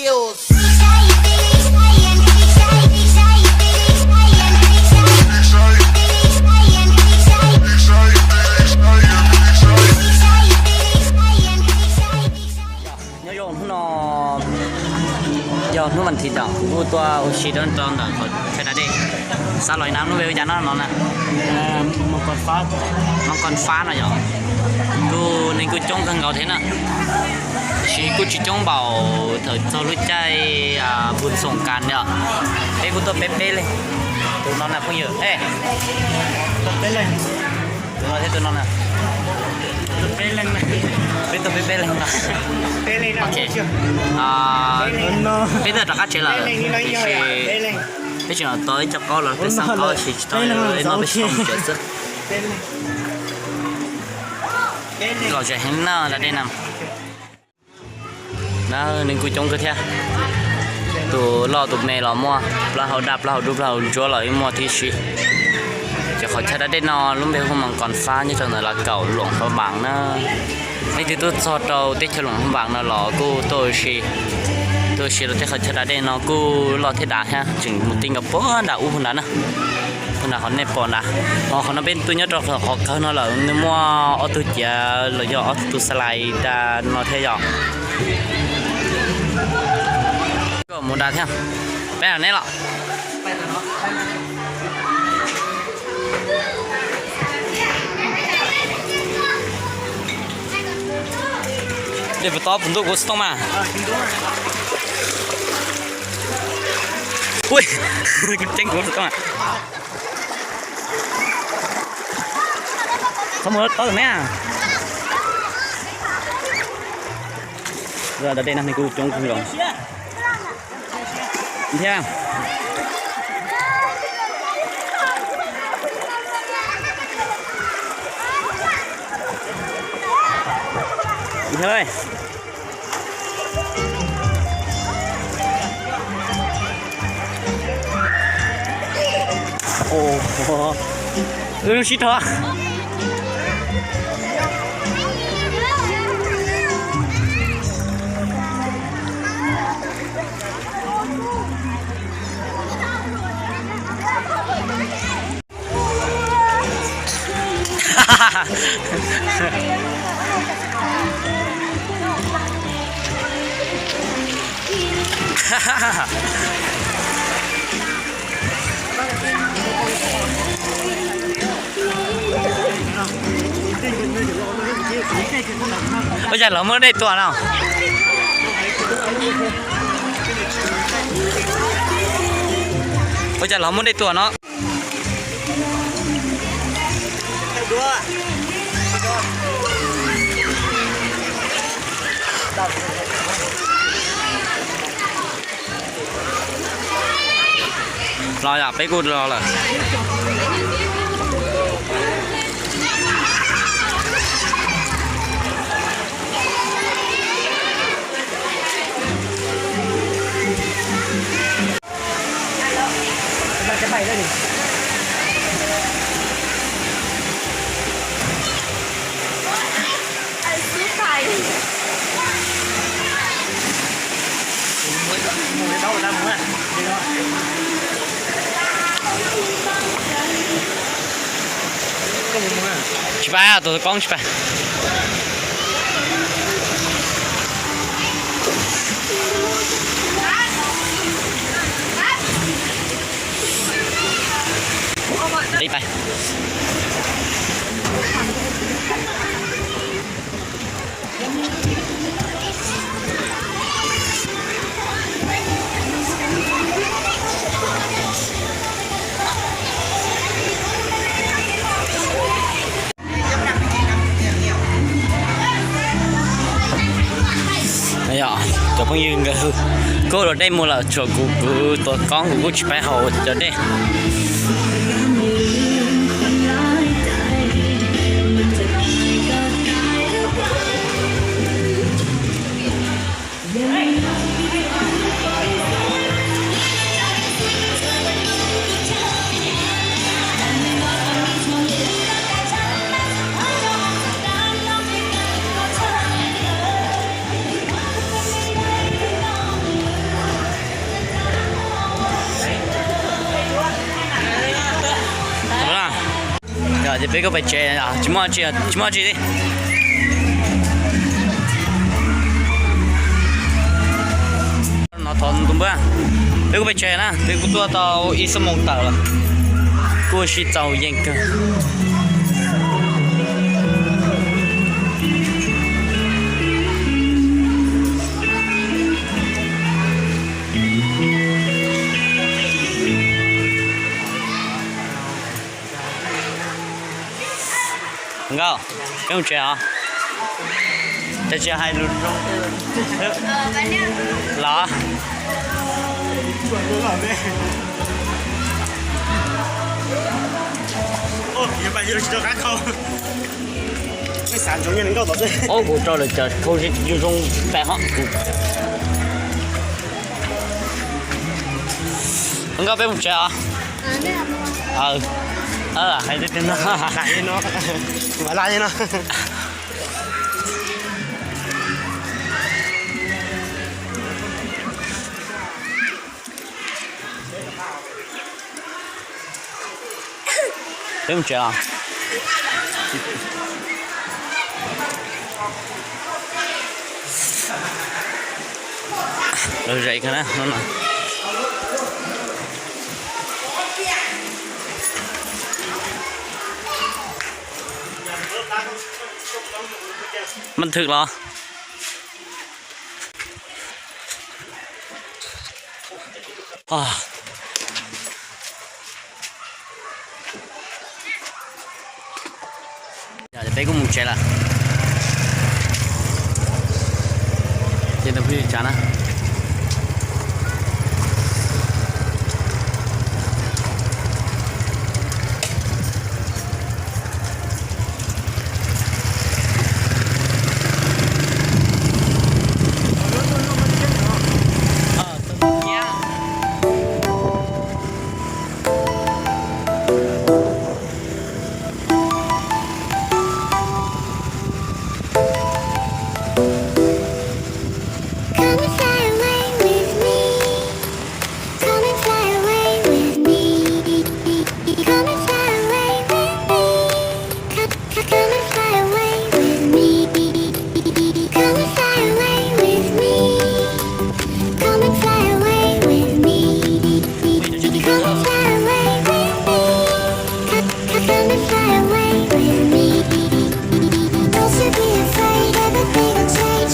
Nyob zoo hnub no yog hnub vas thiv nram kuv tuaj ua si rau ntawm qhov chaw da dej, xav los na, lub npe hu cas no no na? Mos Kos Fab no yog, kuj neeg kuj coob kawg nkaus thiab na, tiam sis kuj tsis coob npaum thaum txog lub caij Vus Xoom Kas os. Peb kuj tuaj peb peb leeg, tus no na phooj ywg, tus no thiab tus no na, peb tuaj peb peb leeg no. Ok, peb tuaj rov qab tsev lawm, tiam sis peb tseem los tau ib co qaub los peb xav qaub, tiam sis tsis tau, noj peb xav mus tsev xwb. Lom zem heev na da dej na. Na, neeg kuj coob kawg thiab. Tus loj tus me los muaj, plaub hau daj plaub hau dub plaub hau ntsuab los yeej muaj tib si. Ces qhov chaw da dej no lub npe hu Mos Kos Fab, nyob rau ntawm Las Kaum Luam Pha Npaas na. Leej twg tuaj txog rau teb chaws Luam Pha Npaas no los kuj tuaj ua si, tuaj ua si rau tej qhov chaw da dej no kuj loj thiab dav thiab, tseem mus ti nkaus puag nram ub puag nrad na. Puag nrad qhov nej pom nrad, ho qhov no peb tuaj nyob rau qhov kawg no lawm, nws muaj ob tug ciav los yog ob tug xa lais da no thiab yom. Koj mus da thiab, peb neb los. Dej puas tob puas ntuj kuv xov tooj mas. Ui, kuv ceeb kuv xov tooj. Txhob mus tob tus neb. Da dej no nej kuj coob kawg nkaus thiab. Ua, wb sib rho. Ua cas los muaj dej tuaj no? Ua cas los muaj dej tuaj no? Los yom, peb kuj los lawm. Tsis pab, tus koob tsis pab. Yog cov phooj ywg nkawd kuj los dej mus lawm, tshuav kuv, kuv tus koob kuv kuj tsis paib haus cov dej. Ces peb kuj pais tsev, tsis muaj tsis, tsis muaj tsis li. No thov tus npawb, peb kuj pais tsev na, peb kuj tuaj tau ib xuab moos tawm lawm, kuj sib txaus yeej kawg. Nkauj, peb mus tsev os. Cas tsis hais lus zoo los? Ob kuv rau lawv cov khau zoo zoo pais hov kuv. Nkauj, peb mus tsev os. Hais tiag tiag no. Peb mus tsev os. Lawv zais kawg na no. Maj thwm los? Peb kuj mus tsev lawm. Ces tus phooj ywg tsav na. Come and fly away with me. Come and fly away with me. Come and fly away with me. Come, come, come and fly away with me. Come and fly away with me. Come and fly away with me. Come and fly away with me. Come, come, come and fly away with me. Don't you be afraid, everything will change.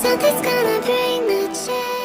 Something's gonna bring the change.